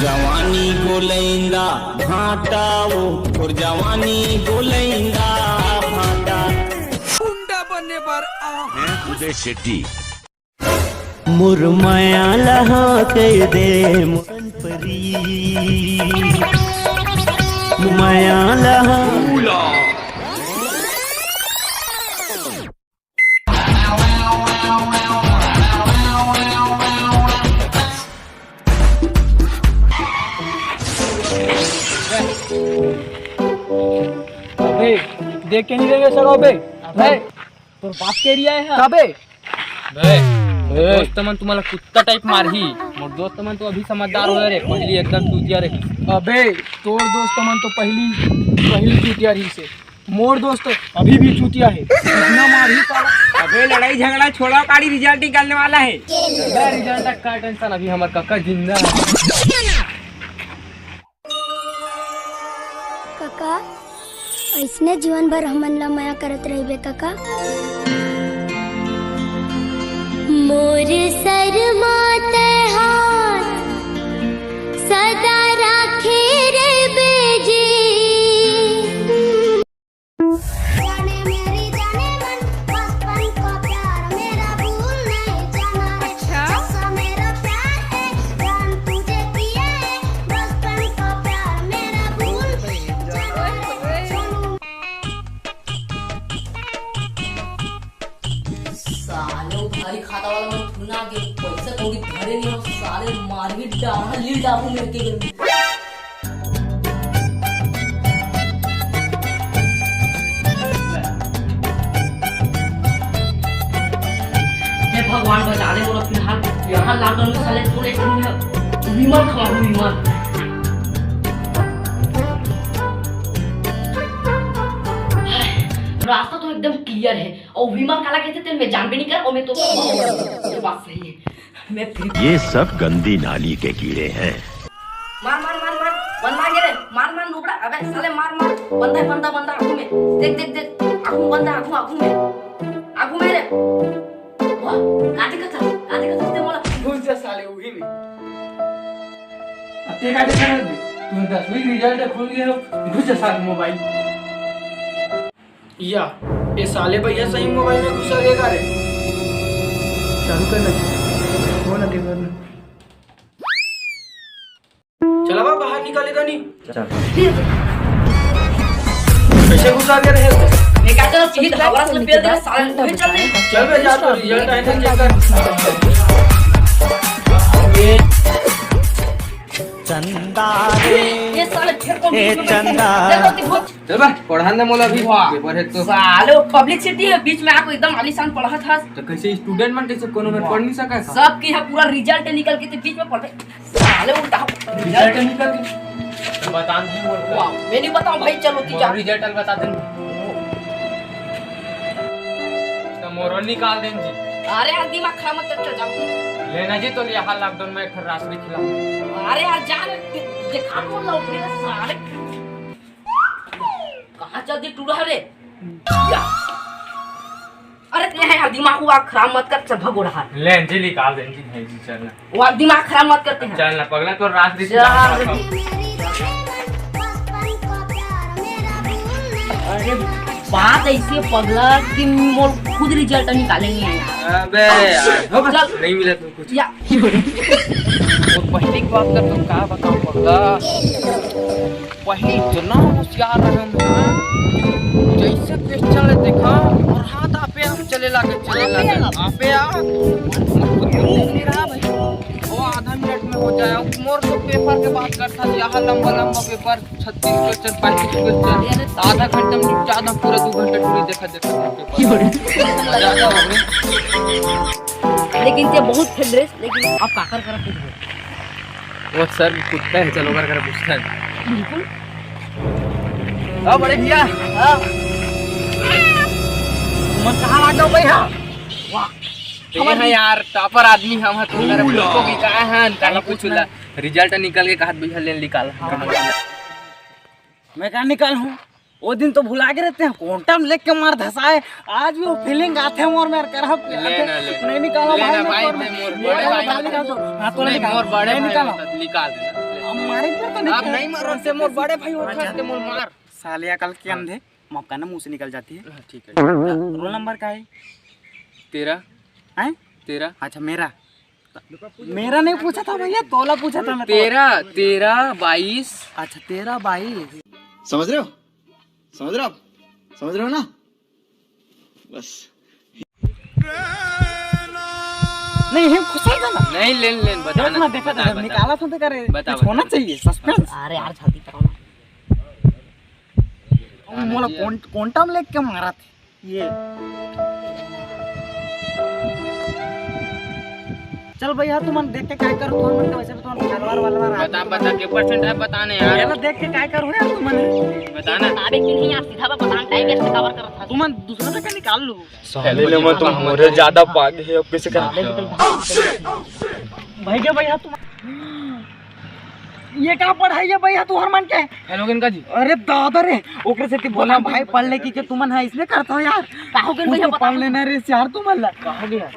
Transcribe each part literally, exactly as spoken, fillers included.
जवानी गोलैंदा भांटा वो, और जवानी गोलैंदा भांटा। मुरमया लहा कह दे मोहन परी, मया लहा। अबे, देख के नहीं रहेंगे सर। अबे, अबे, तोर बाप के एरिया है। अबे, बे, दोस्त मन तुम्हारा कुत्ता टाइप मारही। मोर दोस्त मन तो अभी समझदार हो रे, पहली एकदम चूतिया रही। अबे, तोर दोस्त मन तो पहली, पहली चूतिया रही से। मोर दोस्त अभी भी चूतिया है, इतना मारही साला। अबे, लड़ाई झगड़ा छोड़ा, काली रिजल्ट निकलने वाला है। अबे, रिजल्ट तक का टेंशन, अभी हमार कक्का जिंदा है। कका, अइसने जीवन भर हमन ला मया करत रहिबे कका। मोर सर माते हाथ सदा राखे रे बेजी। जाने मेरी जाने मन, बचपन का प्यार मेरा भूल नहीं जाना रे। अच्छा। जैसा मेरा प्यार है, जान तुझे किया है, बचपन का प्यार मेरा भूल नहीं जाना रे। सोनू। साले उधारी खाता वाला मन थोड़ी ना आगे, पैसा कौड़ी धरे नहीं हो, साले मार भी डाला, ली डालू मेरे के घर में। हे भगवान बचा ले मोला, फिलहाल यहाँ लॉकडाउन में साले तोरे एक दिन में विमल खवा दूँ, विमल। रास्ता तो एकदम क्लियर है, और विमल काला कहते तेल में जान भी नहीं कर, और मैं तो ये बात सही है। मैं फिर ये सब गंदी नाली के कीड़े हैं। मार, मार, मार, मार, बंदा गे रे, मार, मार, नुबड़ा, अबे साले मार, मार, बंदा है, बंदा, बंदा, आगू में, देख, देख, देख, आगू में बंदा, आगू, आगू में, आगू में रे, वाह, काटे कथा, काटे कथा, ते मोला। घुस जा साले उही में। अब ते काटे कथा बे, तू दसवीं रिजल्ट खुल गया हो, घुस जा साले मोबाइल। या, ये साले भैया सही मोबाइल में घुसा गया का रे? चालू कर ना। हो ना, ते कर ना। चला बा, बाहर निकाले का नहीं? चल। कैसे घुसा गया रे? मैं क्या चलो, सीधी हवा से पेल दे, साले, वही चल रही। चल बे, जा तो रिजल्ट आए थे, चेक कर। चंदा रे, ये साले फिर कौन ए बीच में चंदा। देखो, देखो। चल बा, पढ़ा ना मोला भी, वाह। पेपर है तो। साले, वो पब्लिसिटी है, बीच में आके एकदम आलीशान पढ़ा था। तो कैसे स्टूडेंट मन कैसे कोनो में वाह। पढ़ नहीं सका था? सब की है, पूरा रिजल्ट निकल के ते बीच में पढ़े। साले उल्टा हो। रिजल्ट निकल के। तो बता नहीं बोल। वाह, मैं नहीं बताऊं भाई, चलो ती जा। रिजल्ट बता दे। तो मोरो निकाल देन जी। अरे यार, दिमाग खराब मत कर, चल जा। लेना जी, तो यहाँ लॉकडाउन में एक राशि खिला। अरे यार, जा रे, दे-, दिखा बोल रहा हूँ, मेरे साले। कहाँ चल दी टूरा रे? या। अरे, ते है यार, दिमाग हुआ खराब मत कर, चल भगो रहा। ले जी, निकाल दे जी, है जी, चल ना। वो आप दिमाग खराब मत करते हैं। चल ना, पगला, तो रात दिन चल। अरे, बात ऐसी है पगला कि मोर खुद रिजल्ट निकाले नहीं आया। अबे यार, हो बस, चल। नहीं मिला तो कुछ। या। वो पहली बात कर, तुम का बताओ पगला। पहले इतना होशियार रहे हम, जैसे क्वेश्चन ले देखा और हाथ आपे आप चले लागे, चले लागे, आपे आप। नहीं रहा भाई, वो आधा मिनट में हो जाए। मोर तो पेपर के बात करता, यहाँ लंबा लंबा पेपर, छत्तीस क्वेश्चन, पैंतीस क्वेश्चन, आधा घंटा में निपटा दो, पूरा दो घंटा टूरी देखा देखा पेपर। मजा आ गया। लेकिन ते बहुत खेल रहे, लेकिन आप काकर करा कुछ वो सर कुत्ता है, चलो ओकर करा पूछता है। बिल्कुल। हाँ, बड़े भैया। हाँ। मन कहाँ आ जाओ भाई, हाँ। वाह। ते हमारे हैं यार, टॉपर आदमी हम हैं, तुम तरफ पूछो भी कहाँ हैं, कहीं पूछ ला। रिजल्ट निकल के कहा भैया ले निकाल। हाँ। मैं कहाँ निकाल हूँ? वो दिन तो भुला के रहते हैं, क्वांटम लेके मार धसाए। आज भी वो फीलिंग आते हैं मोर में, कर हम ले ना, ले। नहीं निकाला ले भाई, ना मैं भाई, तोर मैं मोर ये बड़े वाला भाई गाली का तो, हाँ, तो नहीं, निकाल। मोर बड़े नहीं भाई निकाला। होता, निकाल देना। अब मारे पर तो नहीं। अब नहीं मारो, ते मोर बड़े भाई होत हस, ते मोर मार। साले अकल के अंधे, माफ करना, मुंह से निकल जाती है। हाँ, ठीक है। रोल नंबर का है? तेरह। हैं? तेरह। अच्छा, मेरा, मेरा नहीं पूछा था भैया, तोला पूछा था मैं, तोला। तेरह, तेरह, बाईस। अच्छा, तेरह, बाईस। समझ रहे हो? समझ रहे हो आप? समझ रहे हो ना? बस। नहीं, हम खुश है ना? नहीं, लेन, लेन, बता देखो ना, ना, देखो बता, ना, बता। निकाला था तो करे, बता, कुछ बता। होना चाहिए, सस्पेंस। अरे यार, छाती पर ना। मोला कोन-, क्वांटम लेके मारा था ये। चल भैया, तुमन देख के काय करो, तुमन के वैसे भी तुमन खलवार वाला बता, बता, के परसेंट है, बता ना यार। ये ना देख के काय करो यार तुमन। बता ना। बतावे कि नहीं यार, सीधा बा, बता, टाइम वेस्ट काबर करत हस? तुमन दूसरा जगह निकाल लो। पहले ले मैं तो मोरे ज्यादा पागे है, अब कैसे कर? भाई के भैया तुम ये का पढ़ाई है भैया तुहर मन के? हेलो गनका जी। अरे दादा रे, ओकरे से बोला भाई पढ़ ले कि के तुमन है इसने करता हो यार। का हो गन कुछ भैया तो बता पढ़ ना। लेना रे यार तुमन ला। का हो गया?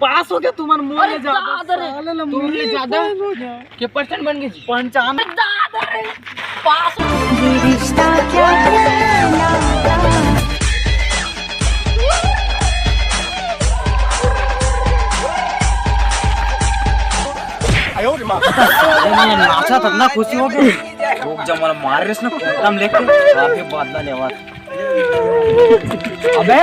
पास हो गया तुमन मोर अरे ले ज्यादा। दादा रे, साले ला तुम मोर ले ले ज्यादा? पास हो गया। के परसेंट बन गए जी? पंचानवे। दादा रे, पास हो ये रिश्ता क्या कहलाता? अरे, मैं नाचा था, इतना खुशी हो गया। लोग जब मला मार रहे ना, एकदम लेके, अभी बात ना लेवा। अबे,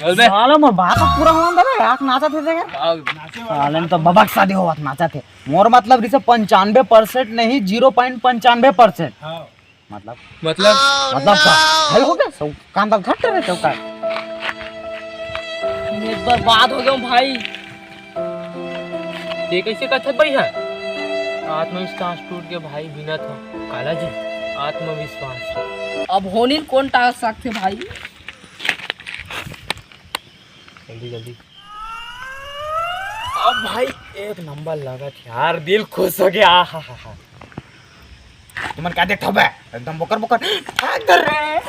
बोल बे। साला, मैं बात तो पूरा होने दे रहा, यार, नाचा थे, देख। आओ। साले ने तो बबक शादी हो, नाचा थे। मोर मतलब, रिसे पंचानवे परसेंट नहीं, ज़ीरो पॉइंट पंचानवे परसेंट। हाँ। मतलब? मतलब? मतलब का? हेलो, हो गया? सब काम धाम घट रहे, सब का? मैं बर्बाद हो गया हूँ भाई। ये कैसे कथत भाई है? आत्मविश्वास टूट के भाई बिना था। काला जी, आत्मविश्वास। अब होनिन कौन टाल सकते भाई? जल्दी, जल्दी। अब भाई एक नंबर लगत यार, दिल खुश हो गया। आहाहा। तुमन का देखत हवे? एकदम बोकर बोकर। आ, कर रे।